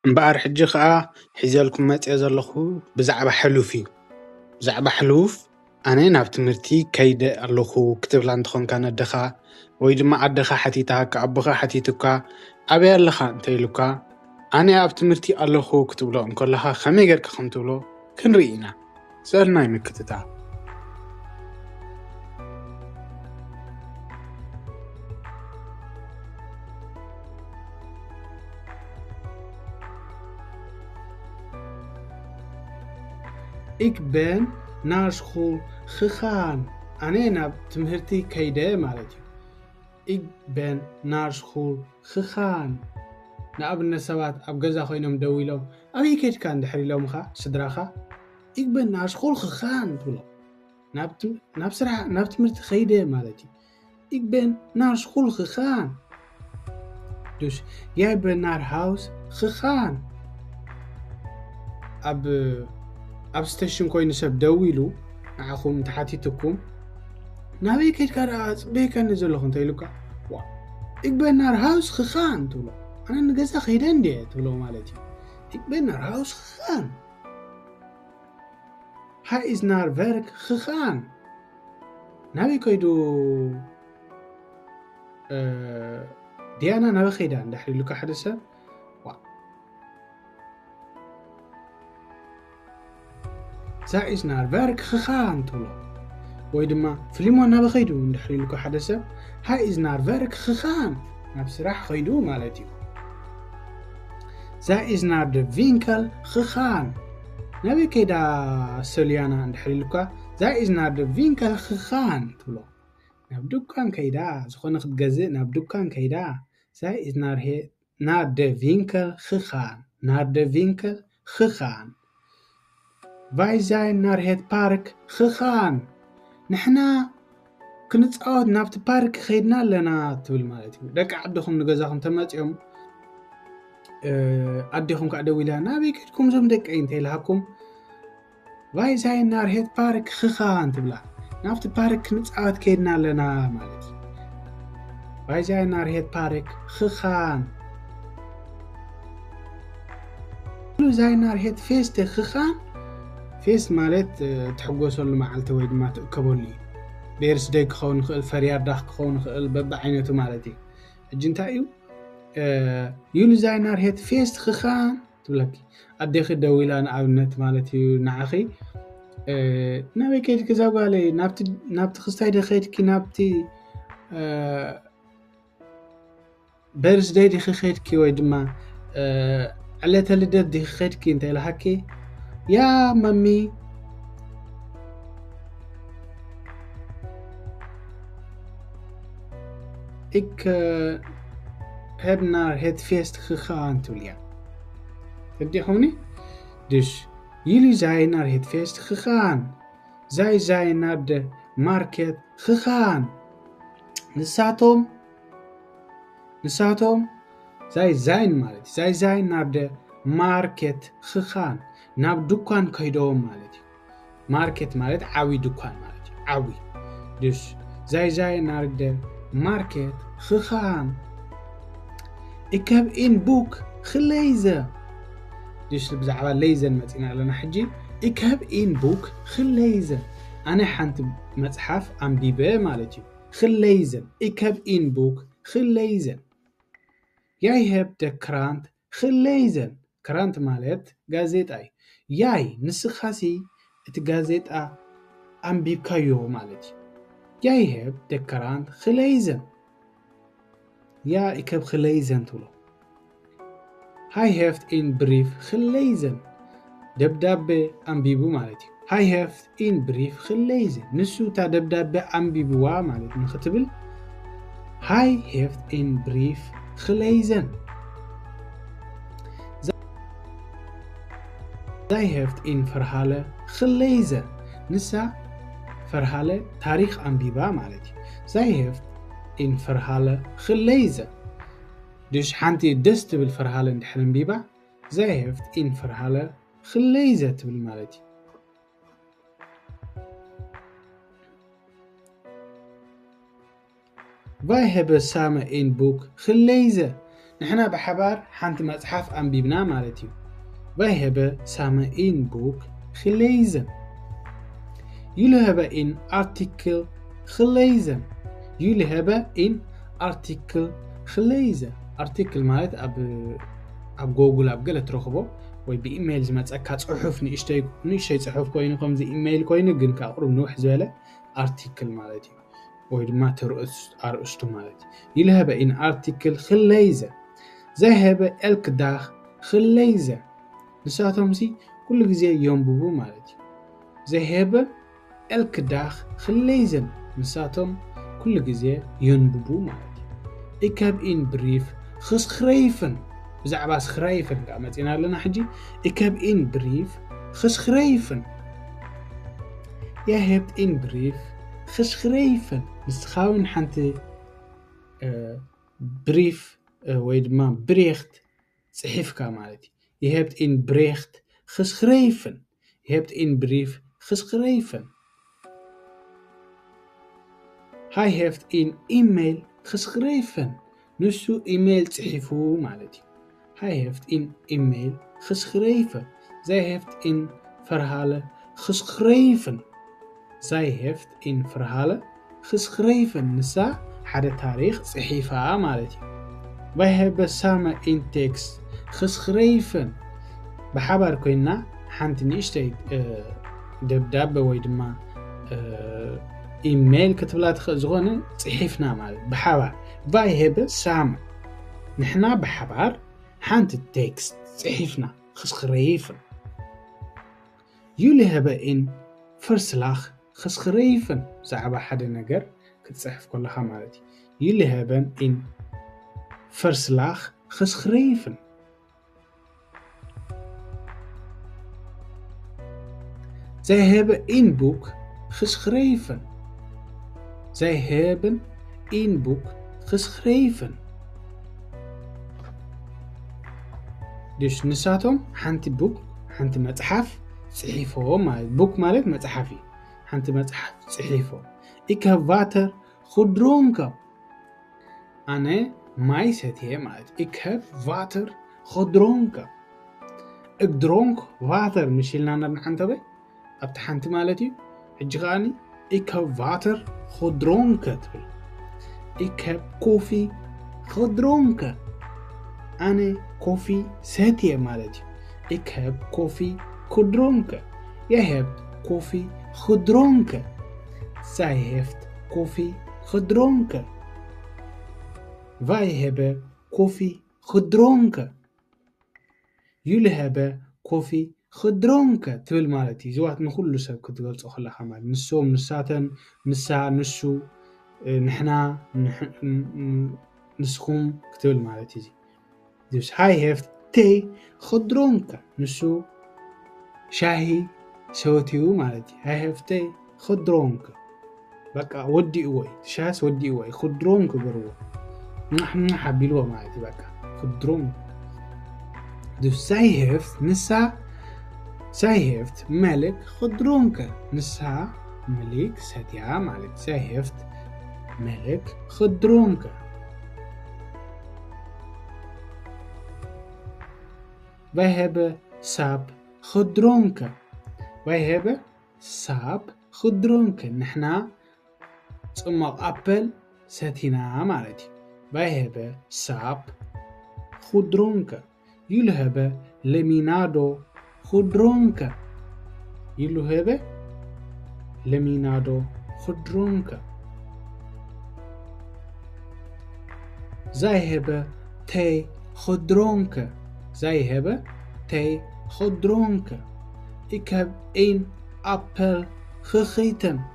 እምበኣር ሕጂ ኸኣ ሒዘልኩም መጽየ ዘለኹ ብዛዕባ ሕሉፍ እዩ። ብዛዕባ ሕሉፍ፣ ኣነ ናብ ትምህርቲ ከይደ ኣለኹ ክትብላ እንተኾንካ ነደኻ፣ ወይ ድማ ኣደኻ ሓቲታካ፣ ኣቦኻ ሓቲቱካ፣ "ኣበይ ኣለኻ?" እንተ ኢሉካ፣ "ኣነ ኣብ ትምህርቲ ኣለኹ" ክትብሎ እንከለኻ፣ ከመይ ጌርካ ከም ትብሎ ክንርኢ ኢና። ሰናይ ምክትታል። Ik ben naar school gegaan. ኣነ ናብ ትምህርቲ ከይደ ማለት እዩ። Ik ben naar school gegaan. ንኣብነት ሰባት ኣብ ገዛ ኮይኖም ደው ኢሎም፣ "ኣበይ ከድካ?" እንድሕር ኢሎምኻ ስድራኻ፣ "Ik ben naar school gegaan" ትብሎ። ናብ ትም-፣ ናብ ስራሕ፣ ናብ ትምህርቲ ከይደ ማለት እዩ። Ik ben naar school gegaan. Dus, jij bent naar huis gegaan. ኣብ፣ ኣብ ስቴሽን ኮይኑ ሰብ ደው ኢሉ ንዓኹም ተሓቲትኩም፣ "ናበይ ከድካ ደኣ? ጽበየካኒ ዘለኹ" እንተ ኢሉካ፣ "Wa, ik ben naar huis gegaan" ትብሎ። "ኣነ ንገዛ ከይደ እንድየ" ትብሎ ማለት እዩ። Ik ben naar huis gegaan. Hij is naar werk gegaan. ናበይ ከይዱ? እ፣ ዲያና ናበይ ከይዳ? እንድሕር ኢሉካ ሓደ ሰብ፣ "Wa, zij is naar werk gegaan" ትብሎ። ወይ ድማ፣ "ፍሊሞን ናበይ ከይዱ?" እንድሕር ኢሉካ ሓደ ሰብ፣ "Hij is naar werk gegaan" ናብ ስራሕ ከይዱ ማለት እዩ። "Zij is naar de winkel gegaan" ናበይ ከይዳ ሰልያና እንድሕር ኢሉካ፣ "Zij is naar de winkel gegaan" ትብሎ። ናብ ዱካን ከይዳ፣ ዝኾነ ክትገዝእ ናብ ዱካን ከይዳ። "Zij is naar he-, naar de winkel gegaan." Naar de winkel gegaan. "Wij zijn naar het park gegaan." ንሕና ክንጻወት ናብቲ ፓርክ ከይድና ኣለና ትብል ማለት እዩ። ደቂ ዓድኹም ንገዛኹም ተመጺኦም፣ እ፣ ኣዴኹም ከዓ ደው ኢላ፣ "ናበይ ከድኩም እዞም ደቀይ?" እንተ ኢልሃኩም፣ "Wij zijn naar het park gegaan" ትብላ። "ናብቲ ፓርክ ክንጻወት ከይድና ኣለና" ማለት እዩ። "Wij zijn naar het park gegaan." "Jullie zijn naar het feest gegaan." ፌስት ማለት፣ እ፣ ትሕጎሰሉ መዓልቲ ወይ ድማ ትእከበሉ እዩ። ቤርስደይ ክኸውን ይኽእል፣ ፈርያዳኽ ክኸውን ይኽእል፣ በብዓይነቱ ማለት እዩ። ሕጂ እንታይ እዩ? እ፣ "Jullie zijn naar het feest gegaan" ትብለኪ። ኣዴኺ ደው ኢላ ንኣብነት ማለት እዩ ንዓኺ፣ እ፣ "ናበይ ከይድኪ እዛ ጓለይ? ናብቲ፣ ናብቲ ክስታይ ዶ ከይድኪ? ናብቲ፣ እ፣ በርስደይ ዲኺ ከይድኪ ወይ ድማ፣ እ፣ ዕለተ ልደት ዲኺ ከይድኪ?" እንተ ኢልሃኪ፣ "Ja, mami, ik, eh, heb naar het feest gegaan" ትብል እያ። ተረዲእኹምኒ? Dus, "Jullie zijn naar het feest gegaan." "Zij zijn naar de market gegaan." ንሳቶም፣ ንሳቶም፣ "zij zijn" ማለት እዩ። "Zij zijn naar de market gegaan." ናብ ዱኳን ከይዶም ማለት እዩ። ማርኬት ማለት ዓብዪ ዱኳን ማለት እዩ። ዓብዪ። Dus, "Zij zijn naar de market gegaan." "Ik heb een boek gelezen." Dus, ብዛዕባ lezen መጺና ኣለና ሕጂ። "Ik heb een boek gelezen." ኣነ ሓንቲ መጽሓፍ ኣንቢበ ማለት እዩ። Gelezen. "Ik heb een boek gelezen." "Jij hebt de krant gelezen." ክራንት ማለት ጋዜጣ እዩ። "Jij", ንስኻሲ እቲ ጋዜጣ ኣንቢብካዮ ማለት እዩ። "Jij hebt de krant gelezen." "Ja, ik heb gelezen" ትብሎ። "Hij heeft een brief gelezen." ደብዳቤ ኣንቢቡ ማለት እዩ። "Hij heeft een brief gelezen." ንሱ እታ ደብዳቤ ኣንቢብዋ ማለት ንኽትብል፣ "Hij heeft een brief gelezen." "Zij heeft een verhaal gelezen." ንሳ ፈርሃለ ታሪኽ ኣንቢባ ማለት እዩ። "Zij heeft een verhaal gelezen." Dus ሓንቲ ደስ ትብል ፈርሃለ እንድሕር ኣንቢባ፣ "Zij heeft een verhaal gelezen" ትብል ማለት እዩ። "Wij hebben samen een boek gelezen." ንሕና ብሓባር ሓንቲ መጽሓፍ ኣንቢብና ማለት እዩ። Wij hebben samen een boek gelezen. Jullie hebben een artikel gelezen. Jullie hebben een artikel gelezen. ኣርቲክል ማለት ኣብ ኣብ ጎጉል ኣብ ገለ ትረኽቦ ወይ ብኢሜይል ዝመፀካ ፅሑፍ ንእሽተይ ንእሽተይ ፅሑፍ ኮይኑ ከምዚ ኢሜይል ኮይኑ ግን ካብ ቁሩብ ንውሕ ዝበለ ኣርቲክል ማለት እዩ። ወይ ድማ ኣርእስቱ ማለት እዩ። Jullie hebben een artikel gelezen. Zij hebben elke dag gelezen. ንሳቶም ሲ ኩሉ ግዜ የንብቡ ማለት እዩ። Zij hebben elke dag gelezen. ንሳቶም ኩሉ ግዜ የንብቡ ማለት እዩ። Ik heb een brief geschreven. ብዛዕባ schrijven ከዓ መፂና ኣለና ሕጂ። Ik heb een brief geschreven. Jij hebt een brief geschreven. ንስኻ እውን ሓንቲ ብሪፍ ወይ ድማ ብሬኽት ፅሒፍካ ማለት እዩ። Je hebt een bericht geschreven. Je hebt een brief geschreven. Hij heeft een e-mail geschreven. ንሱ ኢሜይል ፅሒፉ ማለት እዩ። Hij heeft een e-mail geschreven. Zij heeft een verhaal geschreven. Zij heeft een verhaal geschreven. ንሳ ሓደ ታሪኽ ፅሒፋ ማለት እዩ። Wij hebben samen een tekst geschreven. ብሓባር ኮይና ሓንቲ ንእሽተይ ደብዳበ ወይ ድማ ኢሜይል ክትብላ ትኽእል ዝኾነ ፅሒፍና ማለት ብሓባር። Wij hebben samen ንሕና ብሓባር ሓንቲ ቴክስት ፅሒፍና geschreven. Jullie hebben een verslag geschreven. ብዛዕባ ሓደ ነገር ክትፅሕፍ ከለኻ ማለት እዩ። Jullie hebben een verslag geschreven. Zij hebben een boek geschreven. Zij hebben een boek geschreven. Dus ንሳቶም ሓንቲ ቡክ ሓንቲ መፅሓፍ ፅሒፎም ማለት ቡክ ማለት መፅሓፍ እዩ። ሓንቲ መፅሓፍ ፅሒፎም። Ik heb water gedronken. ኣነ ማይ ሰትየ ማለት እዩ። Ik heb water gedronken. Ik dronk water ምሽ ኢልና ነርንሓንተበይ ኣብቲ ሓንቲ ማለት እዩ። ሕጂ ከዓኒ ik heb water gedronken ትብል። Ik heb koffie gedronken. ኣነ ኮፊ ሰትየ ማለት እዩ። Ik heb koffie gedronken. Jij hebt koffie gedronken. Zij heeft koffie gedronken. Wij hebben koffie gedronken. Jullie hebben koffie gedronken ትብል ማለት እዩ። ዝዋት ንኩሉ ሰብ ክትገልጾ ከለኻ ማለት ንሶም፣ ንሳተን፣ ንሳ፣ ንሱ፣ ንሕና፣ ንስኹም ክትብል ማለት እዩ። Dus hij heeft thee gedronken. ንሱ ሻሂ ሰትዩ ማለት እዩ። Hij heeft thee gedronken. በቃ ወዲእዎ እዩ። ሻሂስ ወዲእዎ እዩ። Gedronken ገርዎ። ምናሕ ምናሕ ኣቢልዎ ማለት እዩ። በቃ gedronken. Dus zij heeft ንሳ zij heeft melk gedronken. ንሳ ምሊክ ሰትያ ማለት zij heeft melk gedronken. Wij hebben sap gedronken. Wij hebben sap gedronken. ንሕና ጽማቕ ኣፕል ሰቲና ማለት እዩ። Wij hebben sap gedronken. Jullie hebben lemonade gedronken. Jullie hebben lemonade gedronken. Zij hebben thee gedronken. Zij hebben thee gedronken. Ik heb een appel gegeten.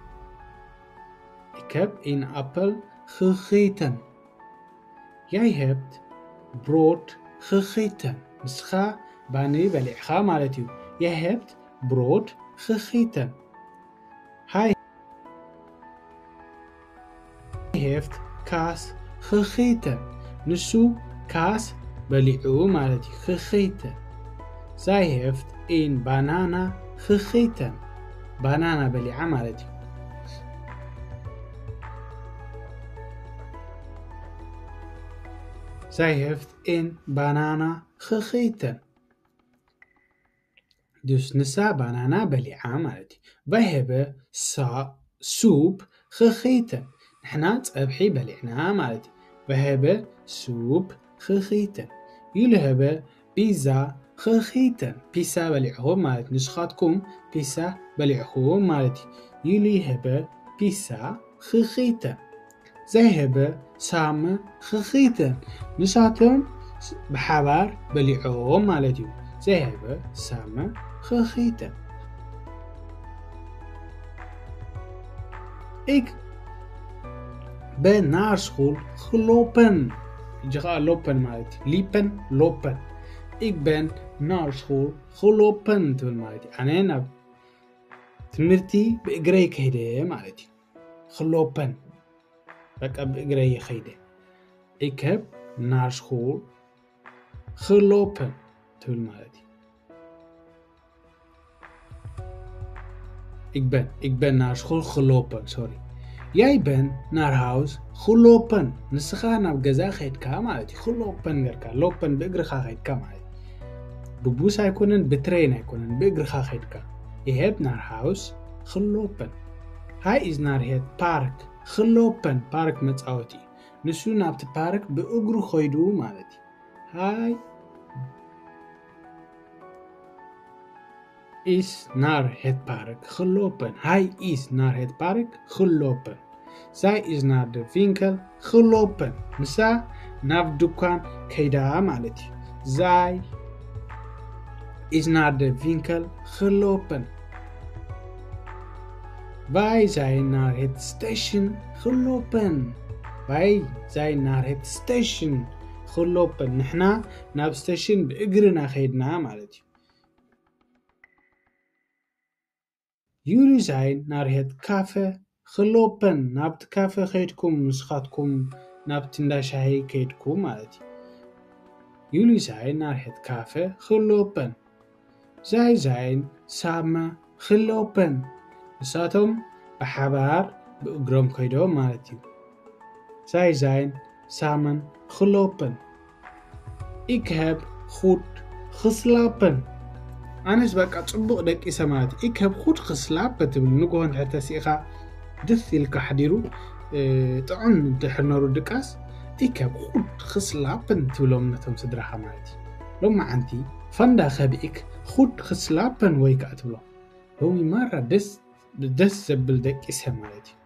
Ik heb een appel gegeten. Jij hebt brood gegeten. ንስኻ ባኒ በሊዕኻ ማለት እዩ። Jij hebt brood gegeten. Hij heeft kaas gegeten. ንሱ ካስ በሊዑ ማለት እዩ። Gegeten. Zij heeft een banana gegeten. ባናና በሊዓ ማለት እዩ። Zij heeft een banana gegeten. Dus ንሳ ባናና በሊዓ ማለት እዩ። Wij hebben sa- soep gegeten. ንሕና ጸብሒ በሊዕና ማለት እዩ። Wij hebben soep gegeten. Jullie hebben pizza gegeten. ፒሳ በሊዕኹም ማለት እዩ። ንስኻትኩም ፒሳ በሊዕኹም ማለት እዩ። Jullie hebben pizza gegeten. Zij hebben samen gegeten. ንሳቶም ስ- ብሓባር በሊዖም ማለት እዩ። Zij hebben samen gegeten. Ik ben naar school gelopen. ሕጂ ከዓ lopen ማለት እዩ። Liepen, lopen. Ik ben naar school gelopen ትብል ማለት እዩ። ኣነ ናብ ትምህርቲ ብእግረይ ከይደ ማለት እዩ። Gelopen. በቃ ብእግረይ ከይደ። Ik heb naar school gelopen ትብል ማለት እዩ። Ik ben, ik ben naar school gelopen, sorry. Jij bent naar huis gelopen. ንስኻ ናብ ገዛ ከይድካ ማለት እዩ። Gelopen ጌርካ፣ lopen ብእግርኻ ከይድካ ማለት እዩ። ብቡስ ኣይኮነን፣ ብትሬን ኣይኮነን፣ ብእግርኻ ከይድካ። Je hebt naar huis gelopen. Hij is naar het park gelopen. ፓርክ መጻወቲ እዩ። ንሱ ናብቲ ፓርክ ብእግሩ ኸይዱ ማለት እዩ። Hij is naar het park gelopen. Hij is naar het park gelopen. Zij is naar de winkel gelopen. ንሳ ናብ ድኳን ከይዳ ማለት እዩ። Zij is naar de winkel gelopen. Wij zijn naar het station gelopen. Wij zijn naar het station gelopen. ንሕና ናብ ስቴሽን ብእግርና ከይድና ማለት እዩ። Jullie zijn naar het café gelopen. ናብቲ ካፈ ከይድኩም፣ ንስኻትኩም ናብቲ እንዳ ሻሂ ከይድኩም ማለት እዩ። Jullie zijn naar het café gelopen. Zij zijn samen gelopen. ንሳቶም ብሓባር ብእግሮም ከይዶም ማለት እዩ። Zij zijn samen gelopen. Ik heb goed geslapen. ኣነስ በቃ ጽቡቕ ደቂሰ ማለት እዩ። Ik heb goed geslapen ትብል ንግሆ እንድሕር ተሲእኻ ደስ ኢልካ ሓዲሩ ጥዑም እንድሕር ነሩ ድቃስ Ik heb goed geslapen ትብሎም ነቶም ስድራኻ ማለት እዩ። ሎማዓንቲ vandaag heb ik goed geslapen ወይ ከዓ ትብሎ ሎሚ ማራ ደስ ደስ ዘብል ደቂሰ ማለት እዩ።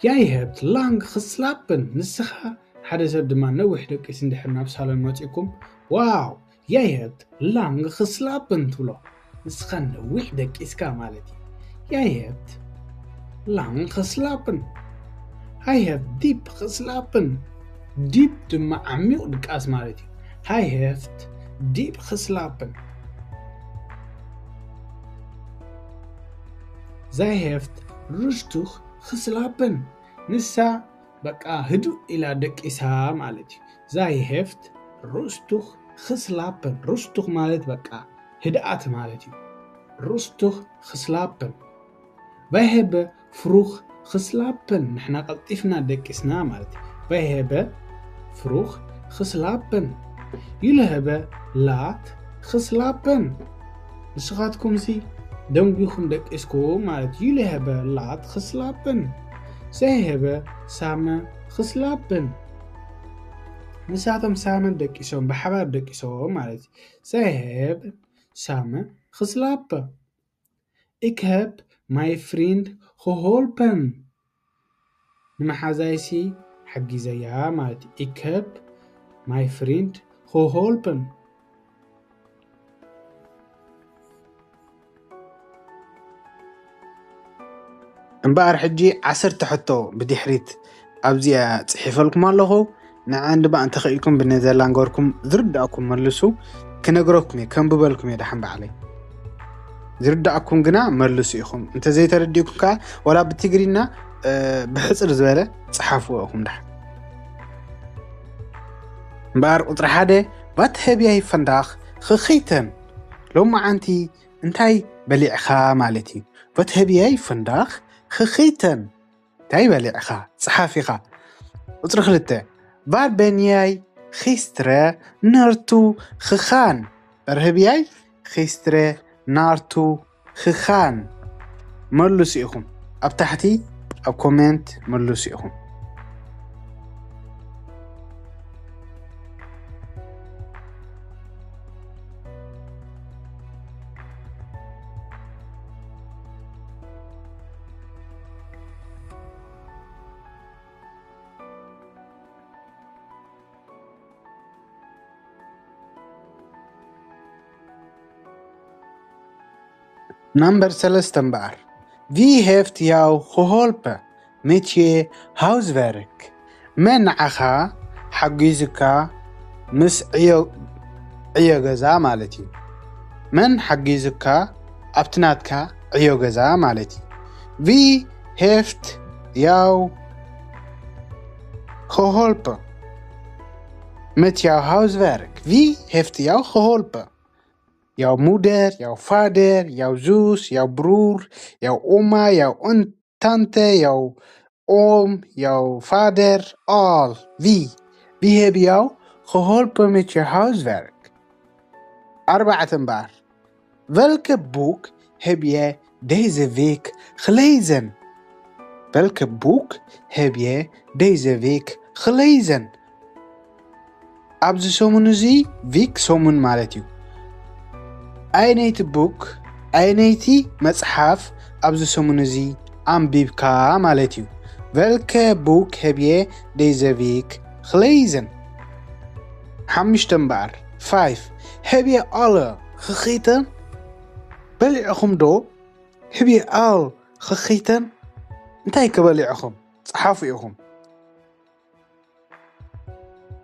Jij hebt lang geslapen. ንስኻ ሓደ ሰብ ድማ ነዊሕ ደቂስ እንድሕር ናብ ሳሎን መፂእኩም ዋው jij hebt lang geslapen ትብሎ። ንስኻ ነዊሕ ደቂስካ ማለት እዩ። Jij hebt lang geslapen. Hij heeft diep geslapen. Diep ድማ ዓሚቕ ድቃስ ማለት እዩ። Hij heeft diep geslapen. Zij heeft rustig geslapen. ንሳ በቃ ህዱእ ኢላ ደቂሳ ማለት እዩ። Zij heeft rustig geslapen. Rustig ማለት በቃ ህድኣት ማለት እዩ። Rustig geslapen. Wij hebben vroeg geslapen. ንሕና ቀልጢፍና ደቂስና ማለት እዩ። Wij hebben vroeg geslapen. Jullie hebben laat geslapen. ንስኻትኩም ሲ ደንጒኹም ደቂስኩም ማለት እዩ። Jullie hebben laat geslapen. Zij hebben samen geslapen. ንሳቶም ሳመን ደቂሶም፣ ብሓባር ደቂሶም ማለት እዩ። Zij hebben samen geslapen. Ik heb mijn vriend geholpen. ንመሓዛይሲ ሓጊዘያ ማለት እዩ። Ik heb mijn vriend geholpen. እምበኣር ሕጂ ዓሰርተ ሕቶ ብድሕሪት ኣብዚኣ ጽሒፈልኩም ኣለኹ። ንዓ እንድባ እንተኽኢልኩም ብኔዘርላንድ ገርኩም ዝርዳእኩም መልሱ። ክነግረኩም እየ፣ ከንብበልኩም እየ ደሓን ባዕለይ። ዝርዳእኩም ግና መልሱ ኢኹም። እንተዘይተረዲእኩም ከዓ ዋላ ብትግርኛ ብሕፅር ዝበለ ፀሓፍዎ ኢኹም ደሓን። እምበኣር ቁፅሪ ሓደ፣ ባት ሄብያይ ፈንዳኽ ኽኺተን። ሎማዓንቲ እንታይ በሊዕኻ ማለት እዩ። vat heb jij vandaag gegeten? እንታይ በሊዕኻ? ጸሓፍ ኢኻ። ቁፅሪ ክልተ፣ Var ben jeg gistre naartoe gegaan? በርህብያይ ኺስትረ ናርቱ ኽኻን? መልሱ ኢኹም። ኣብ ታሕቲ ኣብ ኮሜንት መልሱ ኢኹም። ናምበር ሰለስተ እምበኣር፣ ቪ ሄፍት ያው ሆሆልፐ ምቼ ሃውዝቨርክ፣ መን ንዓኻ ሓጊዙካ ምስ ዕዮ ዕዮ ገዛ ማለት እዩ። መን ሓጊዙካ ኣብቲ ናትካ ዕዮ ገዛ ማለት እዩ። ቪ ሄፍት ያው ሆሆልፐ ምቼ ሃውዝቨርክ፣ ቪ ሄፍት ያው ሆሆልፐ ያው ሙደር፣ ያው ፋደር፣ ያው ዙስ፣ ያው ብሩር፣ ያው ኡማ፣ ያው ኡንታንተ፣ ያው ኦም፣ ያው ፋደር፣ ኦል ቪ ቪ ሄብ ያው ሆሆልፐ ምቼ ሃውዝቨርክ። ኣርባዕተ እምበኣር፣ ቨልከ ቡክ ሄብ የ ደይዘ ቪክ ኽለይዘን? ቨልከ ቡክ ሄብ የ ደይዘ ቪክ ኽለይዘን? ኣብዚ ሰሙን እዚ፣ ቪክ ሰሙን ማለት እዩ። ኣየነይቲ ቡክ፣ ኣየነይቲ መጽሓፍ ኣብዚ ሰሙን እዚ ኣንቢብካ ማለት እዩ። ቨልከ ቡክ ሄብ የ ደይዘ ቪክ ኽለይዘን? ሓሙሽተ እምበኣር፣ ፋይፍ፣ ሄብ የ ኣለ ኽኺተን? በሊዕኹም ዶ? ሄብ የ ኣል ኽኺተን? እንታይ ከ በሊዕኹም? ጸሓፉ ኢኹም።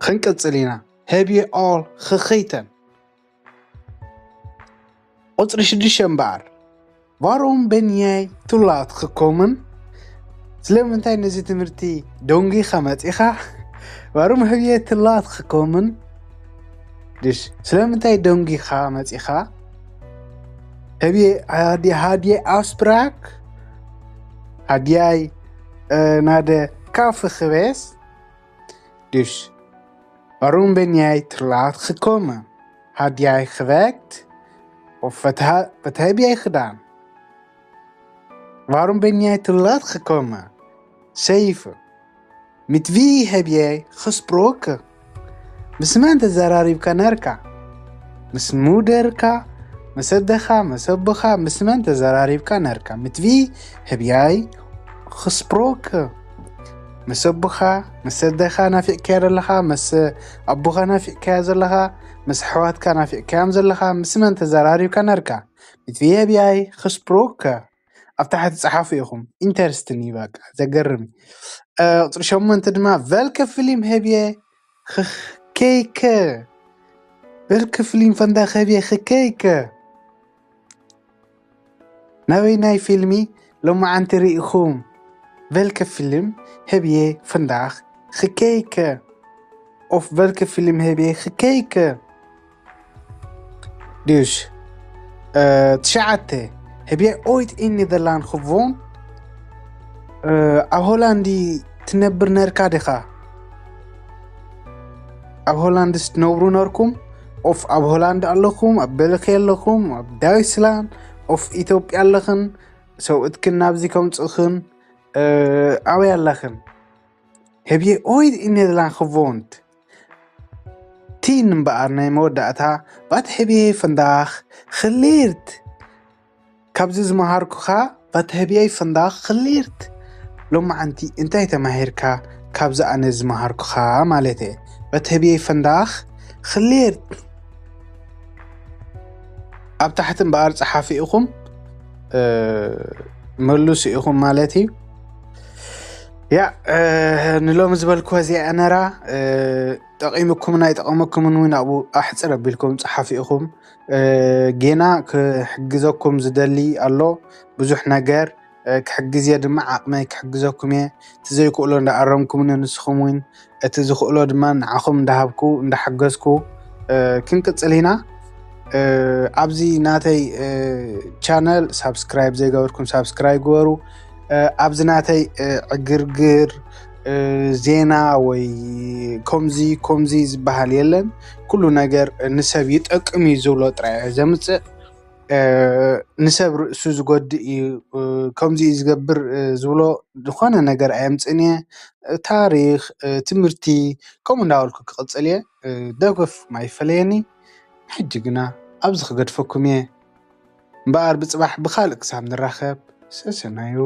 ክንቅጽል ኢና። ሄብ የ ኣል ኽኺተን? ቁጽሪ ሽዱሽተ እምበኣር፣ ቫሮም በን የ ቱ ላት ኽኮምን? ስለምንታይ ነዚ ትምህርቲ ደንጊኻ መጺኻ? ቫሮም ሄብ የ ቱ ላት ኽኮምን? ድሽ፣ ስለምንታይ ደንጊኻ መጺኻ? ሄብ የ፣ ሃድ የ፣ ሃድ የ ኣፍስፕራክ? ሃድ የ፣ እ፣ ናደ ካፈ ኽበስ? ድሽ፣ ቫሮም በን የ ቱ ላት ኽኮምን? Had jij gewekt? Of wat, ha-, wat heb jij gedaan? Waarom ben jij te laat gekomen? Zeven. Met wie heb jij gesproken? ምስ መን ተዘራሪብካ ነርካ? ምስ ሙደርካ፣ ምስ ኣደኻ፣ ምስ ኣቦኻ፣ ምስ መን ተዘራሪብካ ነርካ? Met wie heb jij gesproken? ምስ ኣቦኻ፣ ምስ ኣደኻ ናፊቕካያ ዘለኻ፣ ምስ ኣቦኻ ናፊቕካያ ዘለኻ፣ ምስ ኣሕዋትካ ናፊቕካዮም ዘለኻ፣ ምስ መን ተዘራሪብካ ነርካ? Met wie heb jij gesproken? ኣብ ታሕቲ ጸሓፉ ኢኹም። ኢንተረስትን እዩ፣ በቃ፣ ዘገርም እዩ። እ፣ ቁጽሪ ሸሞንተ ድማ፣ ቨልከ ፊልም ሄብ የ ኽከይከ? ቨልከ ፊልም ፈንዳ ሄብ የ ኽከይከ? ናበይ ናይ ፊልሚ ሎማዓንቲ ርኢኹም? ቨልከ ፊልም ሄብ የ ፈንዳኽ ኽከይከ? ኦፍ ቨልከ ፊልም ሄብ የ ኽከይከ? ድዩሽ? እ፣ ትሽዓተ፣ ሄብ የ ኦይት ኢን ኔደርላንድ ኽቮን? እ፣ ኣብ ሆላንዲ ትነብር ነርካ ዲኻ? ኣብ ሆላንድስ ትነብሩ ነርኩም? ኦፍ ኣብ ሆላንድ ኣለኹም፣ ኣብ ቤልጊ ኣለኹም፣ ኣብ ዳይስላንድ፣ ኦፍ ኢትዮጵያ ኣለኽን፣ ሰብኡትክን ናብዚ ከምጽእኽን፣ እ፣ ኣበይ ኣለኽን? ሄብ የ ኦይት ኢን ኔደርላንድ ኽቮንት? ቲን እምበኣር ናይ መወዳእታ፣ ባት ሄብ የ ፈንዳኽ ኽሊርት? ካብዚ ዝመሃርኩኻ፣ vat heb jij vandaag geleerd? ሎማዓንቲ እንታይ ተማሂርካ ካብዚ ኣነ ዝመሃርኩኻ ማለት እየ። Wat heb jij vandaag geleerd? ኣብ ታሕቲ እምበኣር ጸሓፊ ኢኹም፣ እ፣ መልሱ ኢኹም ማለት እዩ። ያ፣ እ፣ ንሎሚ ዝበልኩዋ እዚኣ ነራ፣ እ፣ ጠቒሙኩምን ኣይጠቐመኩምን እውን ኣብኡ ኣሕጽር ኣቢልኩም ጸሓፉ ኢኹም። እ፣ ጌና ክሕግዘኩም ዝደሊ ኣሎ፣ ብዙሕ ነገር፣ እ፣ ክሕግዝ እየ ድማ፣ ዓቕመይ ክሕግዘኩም እየ። እቲ ዘይክእሎ እንዳኣረምኩምኒ ንስኹም እውን እቲ ዝኽእሎ ድማ ንዓኹም እንዳሃብኩ፣ እንዳሓገዝኩ፣ እ፣ ክንቅጽል ኢና። እ፣ ኣብዚ ናተይ፣ እ፣ ቻነል ሳብስክራይብ ዘይገበርኩም ሳብስክራይብ ግበሩ። እ፣ ኣብዚ ናተይ፣ እ፣ ዕግርግር፣ ዜና ወይ ከምዚ ከምዚ ዝበሃል የለን። ኩሉ ነገር ንሰብ ይጠቅም እዩ ዝብሎ ጥራይ እየ ዘምፅእ። ንሰብ ርእሱ ዝጎድእ እዩ፣ ከምዚ እዩ ዝገብር ዝብሎ ዝኾነ ነገር ኣየምፅእን እየ። ታሪኽ፣ ትምህርቲ፣ ከምኡ እንዳበልኩ ክቕፅል እየ። ደገፍ ማይፈለየኒ። ሕጂ ግና ኣብዚ ክገድፈኩም እየ። እምበኣር ብፅባሕ ብኻልእ ክሳብ ንራኸብ ሰሰናዩ።